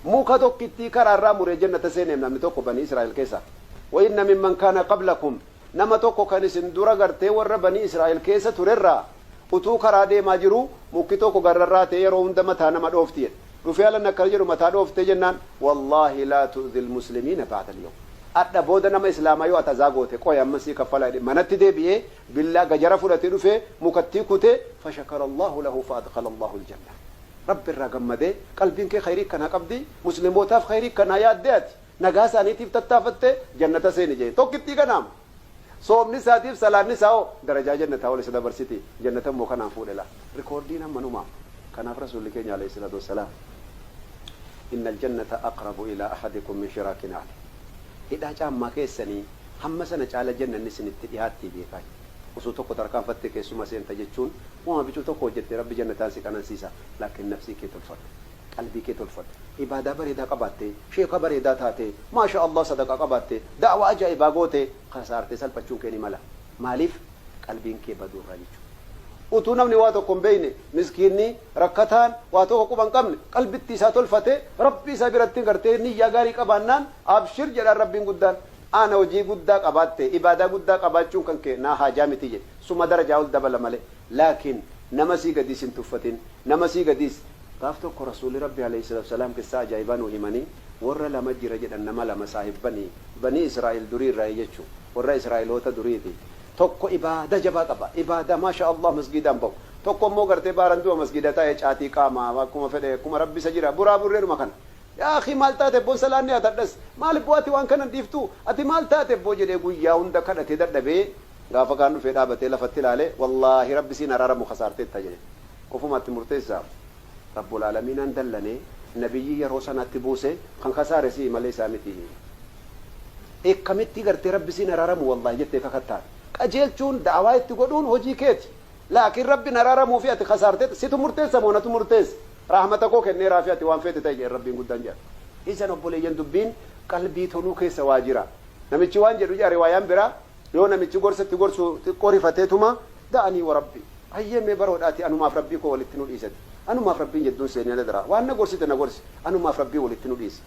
Muka tokkittii karaarraa muree jannata seeneem namni tokko Banii Israa'il keessaa. Wa inna mimman kaana qablakum, nama tokko kan isin dura gartee warra Banii Israa'il keessa turerraa utuu karaa deemaa jiruu mukki tokko garrarraa ta'ee yeroo hunda mataa nama dhoofti jedhe. Dhufee alanna akkana jedhu mataa dhooftee jennaan, Wallaahi laa tu'dhil muslimiina ba'dal yawm. Adha booda nama Islaamaa yoo ati azaa goote qoy amman sii kaffalaa jedhe manatti deebi'ee billaa gajara fudhatee dhufee mukattii kutee fashakarallahu lahu fa adkhalallahu aljannah. Rabbi irraa gammadee qalbiin kee khayrii akkanaa qabdii muslimootaaf khayrii akkanaa yaaddee ati nagaa isaaniitiif tattaafattee jannata seeni jeen tokkittii kanaam soomni isaatiif salaanni isaa hoo darajaa jannataa ol isa dabarsiti jannata immoo kanaan fuudhe laa rikoordiin hammanumaam kanaaf rasuulli keenya alayhi salaatu wassalaam innal jannata aqrabu ilaa ahadikum min shiraaki na'li hidhaa caammaa keessanii hamma sana caala jannanni isinitti dhihaattii beekaa. Osoo tokko tarkaanfattee keessuma seenta jechuun wama bicuu tokko hojjattee Rabbi jannataan si qanansiisa laakiin nafsii kee tolfadhu qalbii kee tolfadhu ibaadaa bareedaa qabaattee sheeka bareedaa taatee maasha Allah sadaqaa qabaattee da'waa ajaa'ibaa gootee kasaartee salphachuun kee ni mala maaliif qalbiin kee baduurraa jechuudha utuu namni waa tokko hin beekne miskiinni rakkataan waa tokko quba hin qabne qalbittii isaa tolfatee Rabbii isaa biratti gartee niyyaa gaarii qabaannaan abshir jedhaan Rabbiin guddaan Ana hojii guddaa qabaatte ibaadaa guddaa qabaachuun kan kee naa haajaa miti jedhe. Suma darajaa ol dabala malee. Laakiin nama sii gadiis hin tuffatin. Nama sii gadiis. Gaaf tokko Rasuulli Rabbii aleyhi salaatu wassalaam qissaa ajaa'ibaa nuu himanii warra lama jira jedhan nama lama saahibbani banii Israa'iil durii irraayi jechu. Warra Israa'iloota duriiti. Tokko ibaadaa jabaa qaba. Ibaadaa maashaa Allah masgiidaan bahu. Tokko immoo gartee baaranduma masgiida taa'ee caatii qaama akkuma fedhe akkuma Rabbi isa jira. Buraa burreedhuma kana. Yaa akhii maal taate abboo salaanni ati hadhas maal boo ati waan kana hin dhiiftuu ati maal taate abboo jedhee guyyaa hunda kadhatee dadhabee gaafa kaan dhufee dhaabatee lafatti ilaale wallaahi rabbi siin araaramu kasaarteetta jedhe ofuma itti murteessa rabbul aalamiinaan dallanee nabiyyii yeroo sanaatti buuse kan kasaare si'i malee isaa miti akkamitti gartee rabbi siin araaramu wallaahi jettee kakattaan qajeelchuun da'awaa itti godhuun hojii keeti Laakiin Rabbiin araaramuufi ati kasaarteetta, situ murteessa moo natu murteessa? Rahmata koo kenneeraafi ati waan feete ta'i jedheen Rabbiin guddaan jedhan. Isan obboleeyyan dubbiin qalbii toluu keessa waa jira. Namichi waan jedhu jedha riwaayaan biraa yoo namichi gorsa itti gorsu xiqqoo rifateetuma da'anii wa Rabbi hayyee mee baroodhaati anumaaf Rabbii koo walitti nu dhiisati. Anumaaf Rabbiin jedduun seenee na daraa. Waan na gorsite na gorsi. Anumaaf Rabbii walitti nu dhiisi.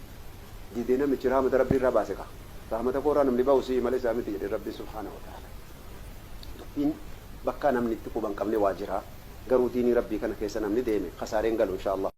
Didee namichi rahmata Rabbii irraa baase kaa. Rahmata koo irraa namni bahu si'i malee isaa miti jedheen Rabbiin subhaanahu wa ta'aala. Dubbiin bakkaa namni itti quba hin qabne waa jira. Garuu diinii Rabbii kana keessa namni deeme kasaaree hin galu inshaa Allah.